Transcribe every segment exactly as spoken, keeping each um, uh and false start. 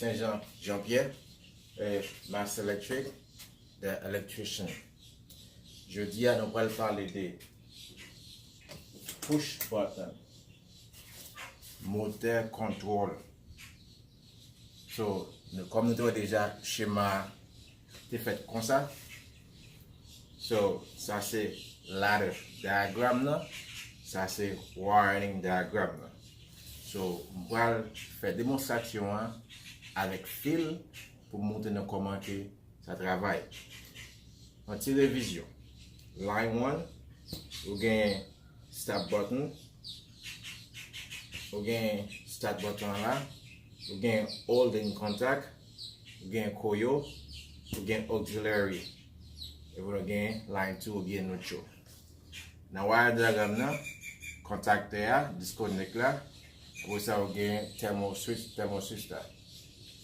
Saint Jean, Jean-Pierre, eh, Master Electric, The Electrician. Jodi a, nou pral pale de push button, motè kontwòl. So, nou, kòm nou te wè deja, chema a te fèt konsa. So, sa se ladder diagram nan, sa se wiring diagram nan. So, m pral fè demonstrasyon an avèk fil pou m montre nou kòman ke sa travay. Yon ti revizyon. Line one, ou gen stop button, ou gen start button an la, ou gen holding contact, ou gen coil, ou gen auxiliary. Epi ou gen line two, ou gen neutral. Nan wire diagram nan, kontaktè a, disconnect la, apre sa ou gen thermal switch, thermal switch la.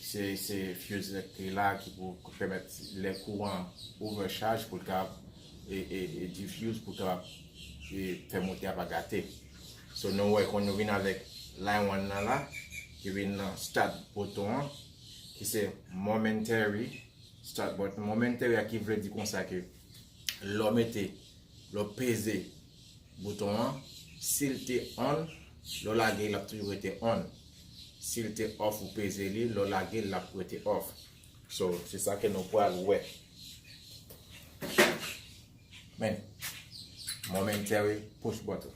Se, se fuse ki la ki pou pèmèt lè kouran overcharge pou l ka, e, e, e diffuse pou l ka, e, fè motè a pa gate. So nou wè kon nou vin avèk line one nan la, ki vin nan start button an, ki se momentary start button. Momentary a ki vle di konsa ke lè w mete, lè w peze bouton an, si l te on, lè w lage l ap toujou rete on. Si l te off ou peze li, lè w lage l ap rete off. So, se sa ke nou pral wè. Men, momentary push button.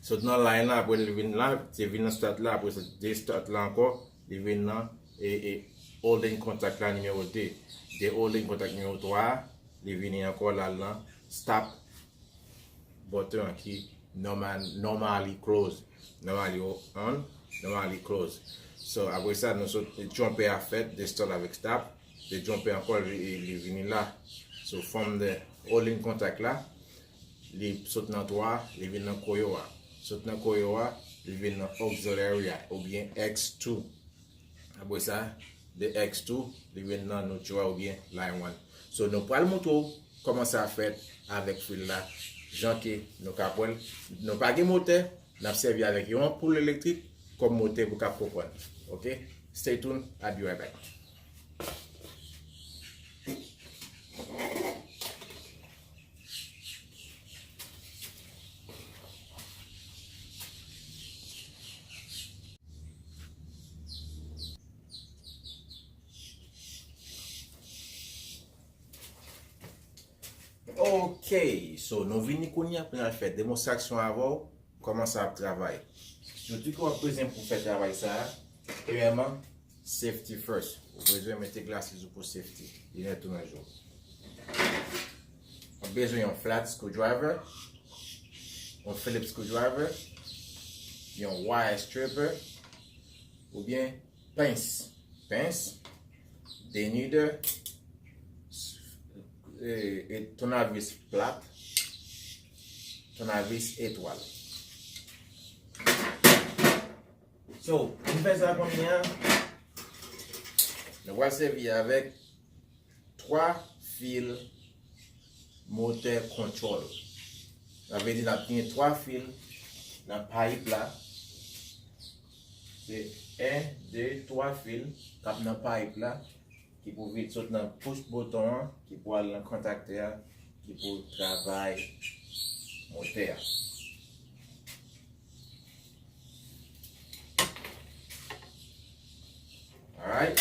Sot nan line la, apre li vin la, te vin nan start la, apre sa de start la ankò, li vin nan e, e holding contact la nimewo de. De holding contact nimewo twa a, li vini ankò la nan stop button an ki normal, normally close. Normally on, normally close. So, apre sa, nou sot jumper a fèt, de start avèk stop, de jumper ankò, li, li vini la. So, from the holding contact la, li sot nan twa, li vin nan coil a. Sot nan coil a, li vin nan auxiliary a, oubyen X two. Apre sa, de X two, li vin nan neutral oubyen line one. So, nou pral montre w kòman sa fèt avèk fil la, jan ke nou ka pran l. Nou pa gen motè, n ap sèvi avèk yon anpoul elektrik kòm motè pou w ka konprann. Ok? Stay tuned, I'll be right back. Ok, so nou vini kounye a pou n al fè demonstrasyon avè w kòman sa ap travay. Zouti ke w ap bezwen pou fè travay sa a, premyèman, safety first. Ou bezwen mete glasses ou pou safety. Linèt ou nan je w. W ap bezwen yon flat screwdriver, yon Phillips screwdriver, yon wire stripper, oubyen pens. Pens, denidè, e, e, tonavis plat, tonavis etwal. So, pou n fè sa kounye a, nou pral sèvi avèk twa fil motè kontwòl. Sa vle di n ap gen twa fil nan payip la. Se en, de, twa fil k ap nan payip la, ki pou vin sot nan push bouton an, ki pou al nan kontaktè a, ki pou travay motè a. Alright.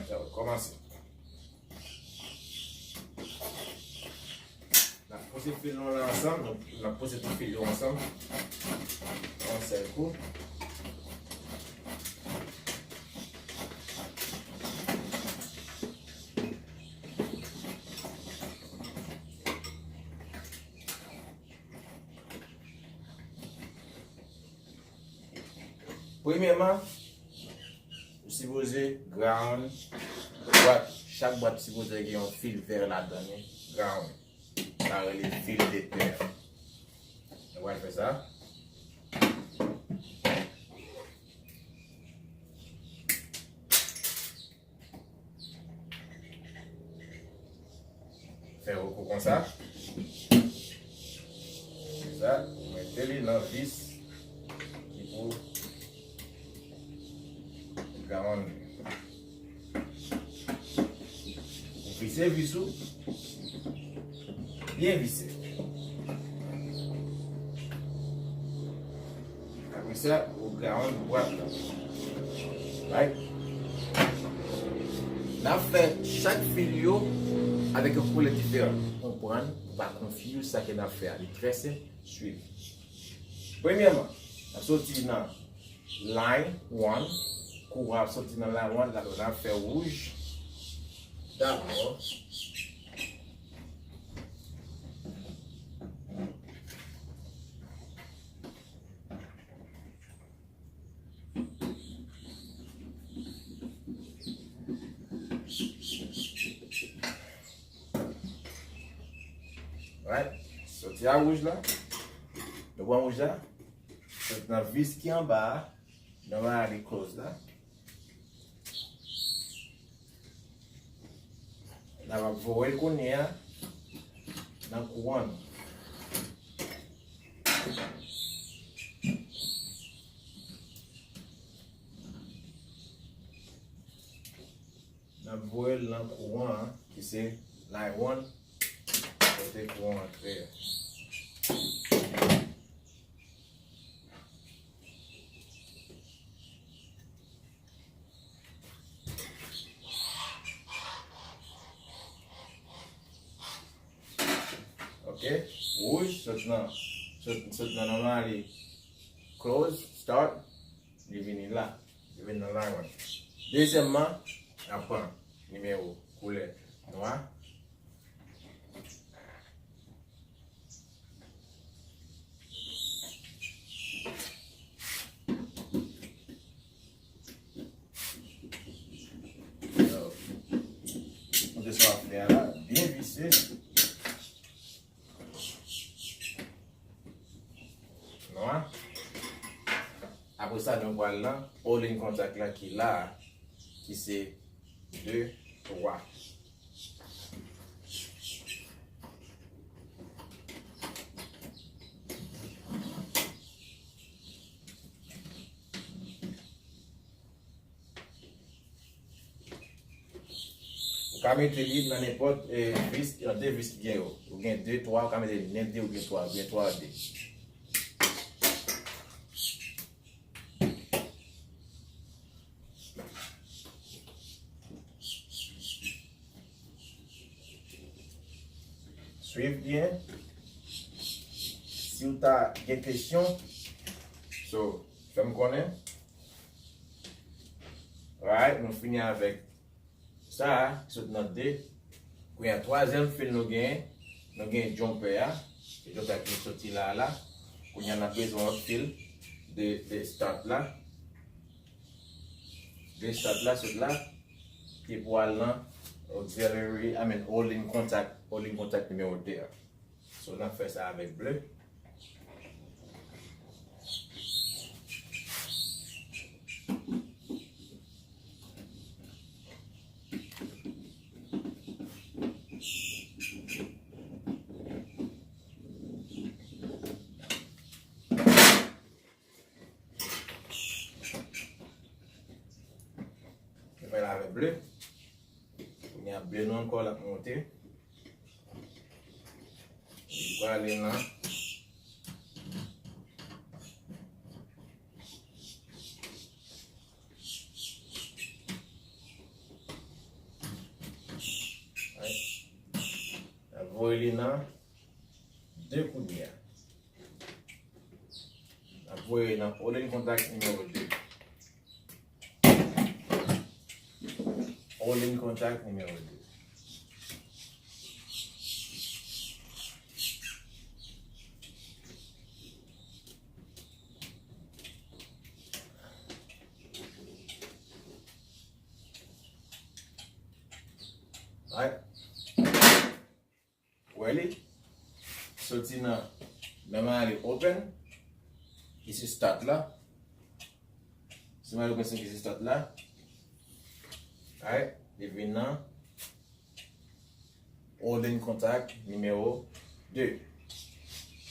So, kòmanse. N ap pouse fil nou la ansanm, nou, n ap pouse tout fil yo ansanm. Yon sèl kou. Premyèman, ou sipoze ground bwat, chak bwat sipoze gen yon fil vè ladan li, ground. Sa rele fil de tè. Nou pral fè sa. Fè woko konsa. Sa, ou mete li nan vis ki pou, Ou vise vis ou. Byen vise. Apre sa, ou garann bwat la. Right? N ap fè chak fil yo avèk yon koulè diferan. Konprann, pa konfyiz sa ke n ap fè a. Li trè senp, swiv. Premyèman, n ap soti nan line one, kouran ap soti nan line one, la, la fè wouj. Dabò. Right? Soti a wouj la. Nou pran wouj la. Soti nan vis ki anba a. Nan mari close la. N ap voye l kounye a nan kouran. N ap voye l nan kouran an, ki se line one, kote kouran antre a. Ok, wouj, sot nan, sot, sot nan nòmal li close, start, li vini la, li vin nan line one. Dezyèmman, n ap pran nimewo koulè nwa. Montre sa w ap fè a la, byen vise. Nwa. Apre sa, nou pral nan all in contact la ki la a, ki se de, twa. Ou ka mete li nan nenpòt, eh, vis, nan de vis ki gen yo. Ou gen de, twa, ou ka mete li nan de oubyen twa, oubyen twa, de. Swiv byen. Si w ta gen kesyon, so, fè m konnen. Alright, nou fini avèk sa a, sot nan de. Kounye a, twazyèm fil nou genyen, nou gen jumper a. Se jumper ki soti la a la. Kounye a, n ap bezwen yon fil de, de start la. De start la, sot la. Ki pou al nan auxiliary, I mean, all in contact, all in contact nimewo de a. So, n ap fè sa avèk ble. Nou fè l avèk ble. Kounye a ble nou ankò l ap monte. Li prale nan. Right. N ap voye li nan de kounye a. N ap voye nan all in contact nimewo de. All in contact nimewo de. Right. Wè li? Soti nan, nan mari open, ki se start la. Se mari open ki se start la. Alright, li vin nan all in contact nimewo de.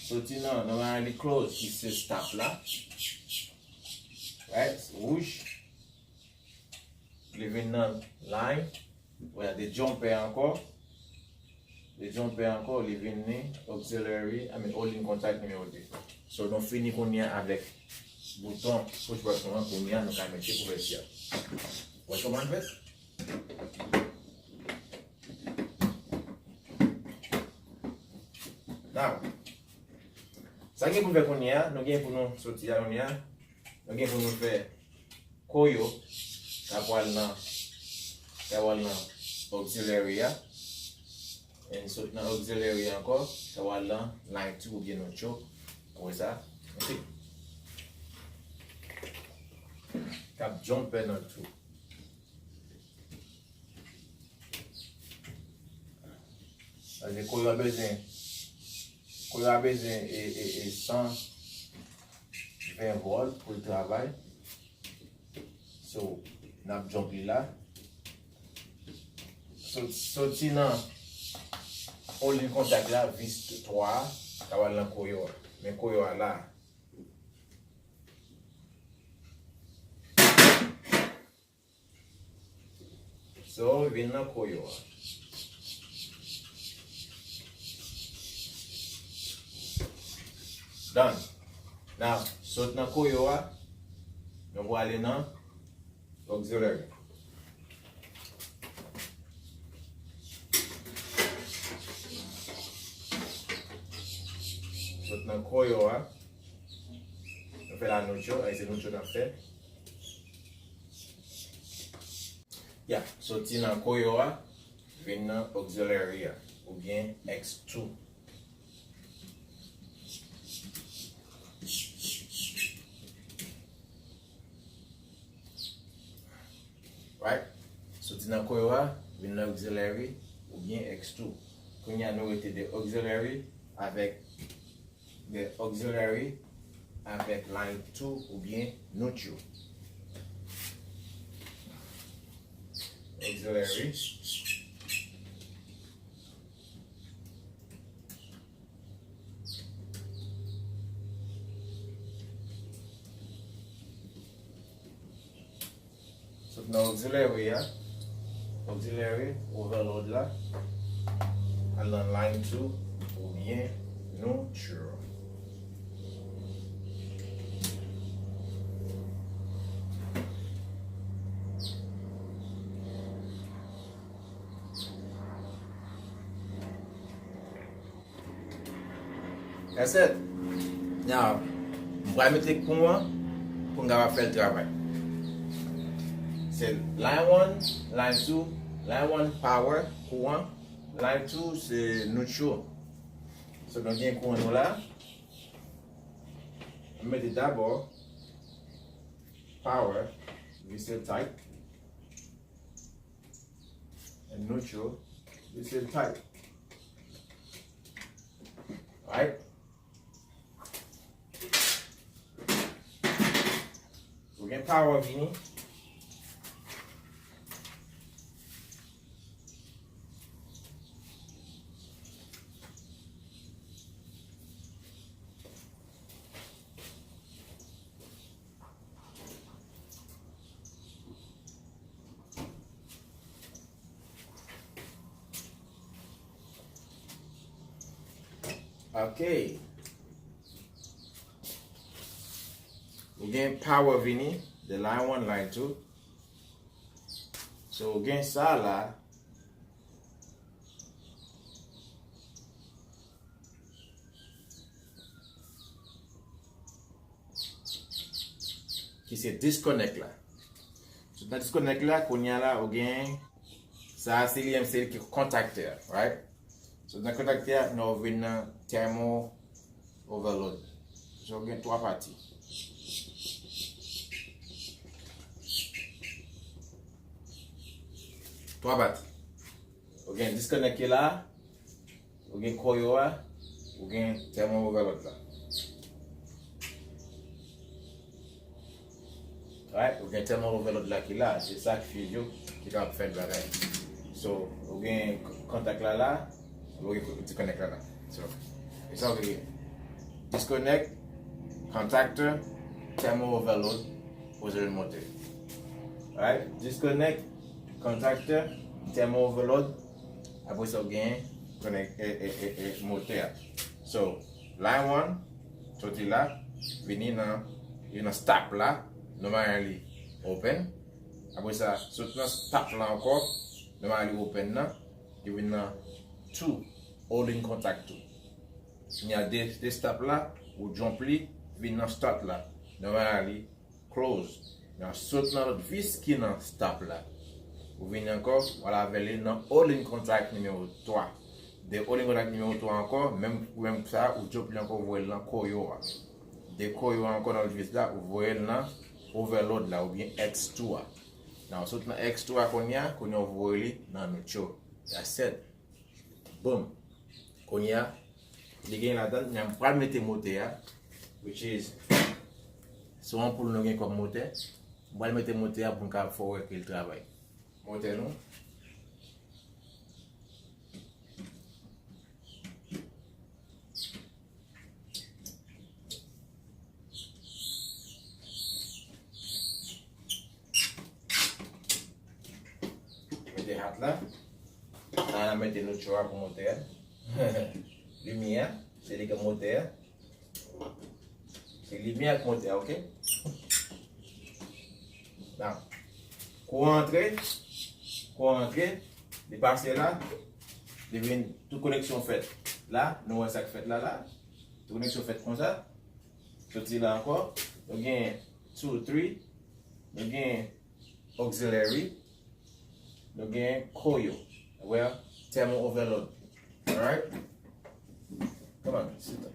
Soti nan, nan mari close, ki se stop la. Right, wouj. Li vin nan line, wè, de jumper ankò. De jumper ankò, li vin ni auxiliary, I mean, holding contact nimewo de. So, nou fini kounye a avèk bouton push button an, kounye a nou ka mete kouvèti a. Wè kòman l fèt? Now, sa gen pou n fè kounye a, nou gen pou nou soti a kounye a, nou gen pou nou fè koyo, k ap pral nan, k ap pral nan auxiliary a, and sot nan auxiliary ankò, k ap pral nan line two oubyen neutral, ou wè sa, ok. K ap jumper nan two. Paske koyo a bezwen, koyo a bezwen e, e, e san ven volt pou l travay. So, n ap jump li la. So, soti nan holding contact la, vis twa a, ta pral nan koyo a. Men koyo a la. So, vin nan koyo a. Done. Now, sot nan koyo a, nou prale nan auxiliary. Sot nan koyo a, nou fè la neutral, ay se neutral n ap fè. Ya, soti nan koyo a, vin nan auxiliary a, oubyen X two. Right? Soti nan koyo a, vin nan auxiliary, oubyen X two. Kounye a nou rete de auxiliary avèk de auxiliary avèk line two oubyen neutral. Auxiliary. Sot nan auxiliary a, auxiliary overload la, al nan line two oubyen neutral. That's it. Now, m pral mete kouran pou n kapab fè l travay. Se line one, line two, line one power, kouran, line two se neutral. So, nou gen kouran nou la. M mete dabò power, vi se tight. And neutral, this is tight. Right? Ou gen power vini. Ok. Ou gen power vini de line one, line two. So, ou gen sa la. Ki se disconnect la. So, nan disconnect la, kounye a la, ou gen sa, se li menm, se li ki kontaktè, right? So, nan kontaktè a, nou vin nan thermal overload. So, ou gen twa pati. Twa pati. Ou gen disconnect ki la, ou gen koyo a, ou gen thermal overload la. Right? Ou gen thermal overload la ki la, se sa ki fuse yo, ki kapab fè bagay. So, ou gen kontak la la, ou gen disconnect la la. So, e sa ou gen. Disconnect, contactor, thermal overload, pou jwenn monte. Right? Disconnect contactor, thermal overload. Apre sa, w gen connect, e, e, e, e, motè a. So, line one, soti la, vini nan, vin nan stop la, normally open. Apre sa, sot nan stop la ankò, normally open nan, li vin nan two, holding contact two. Kounye a de, de stop la, ou jump li, vin nan start la. Normally close. Nan sot nan lòt vis ki nan stop la. Ou vini ankò, w al avè li nan holding contact nimewo twa. De holding contact nimewo twa ankò, menm, menm sa, ou jump li ankò, ou voye l nan coil a. De coil ankò nan lòt vis la, ou voye l nan overload la, oubyen X two a. Nan sot nan X two a kounye a, kounye a ou voye li nan neutral. That's it. Boom. Kounye a, li gen ladan, m pral mete motè a, which is, se yon anpoul nou gen kòm motè. M pral mete motè a pou m ka fè w wè ke l travay. Motè nou. Mete hat la. Sa a mete nou tchwa pou motè a. Limyè a, se li ki motè a. Se limyè ak motè a, oke? Now, kouran antre, kouran antre, li pase la, li vin, tout koneksyon fèt. La, nou wè sa k fèt la, la. Tout koneksyon fèt konsa. Soti la ankò. Nou gen two, three. Nou gen auxiliary. Nou gen coil. Well, thermal overload. Alright? Come on, sit down.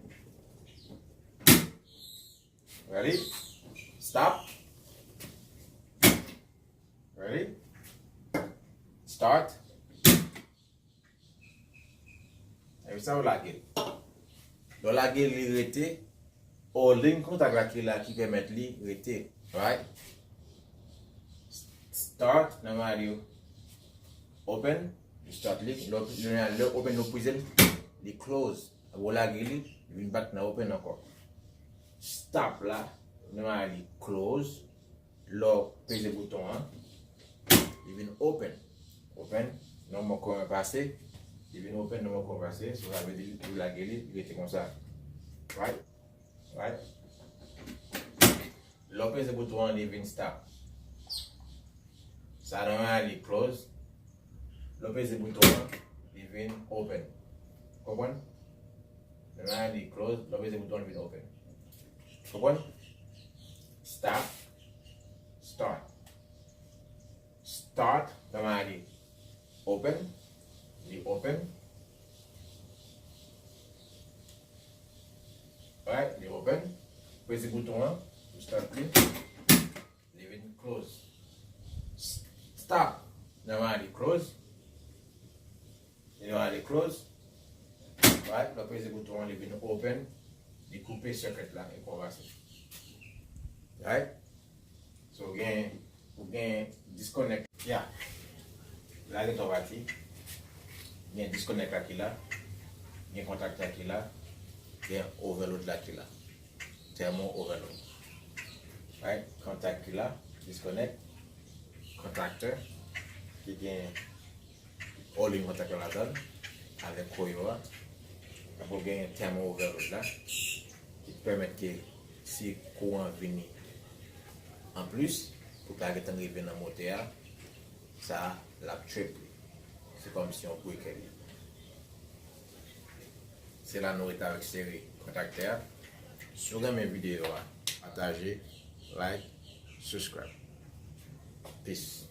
Ready? Stop. Ready? Start. Epi sa ou lage l. Lè w lage l, li rete. Holding contact la ki la ki pèmèt li rete. Right? Start, normally open, li start li. Lè, lè, lè open, nou prize l, li close. Apre w lage li, li vin back nan open ankò. Stop la, normally close. Lè w peze bouton an, li vin open. Open, non mwen kouran pase. Li vin open, non mwen kouran pase. So, sa vle di, ou lage li, li rete konsa. Right? Right? Lè w peze bouton an, li vin stop. Sa nan an, li close. Lè w peze bouton an, li vin open. Konprann? Nan an, li close. Lè w peze bouton an, li vin open. Konprann? Stop. Start. Start, nan an, li open. Li open. Right, li open. Peze bouton an, pou start li. Li vin close. S-, stop. Nan an, li close. Li nan an, li close. Right, lè w peze bouton an, li vin open. Li koupe circuit la, e konsa se. Right? So, gen, ou gen disconnect. Yeah. La gen twa pati. Gen disconnect la ki la. Gen contact la ki la. Gen overload la ki la. Thermal overload. Right? Contact ki la. Disconnect. Contactor. Ki gen holding contact la ladan l, avèk coil a. Apre w gen thermal overload la, ki pèmèt ke si kouran vini anplis, pou pa gentan rive nan motè a, sa l ap trip li. Se kòmsi yon breaker li. Se la nou rete avèk seri kontaktè a. Si w renmen videyo a, pataje, like, subscribe. Peace.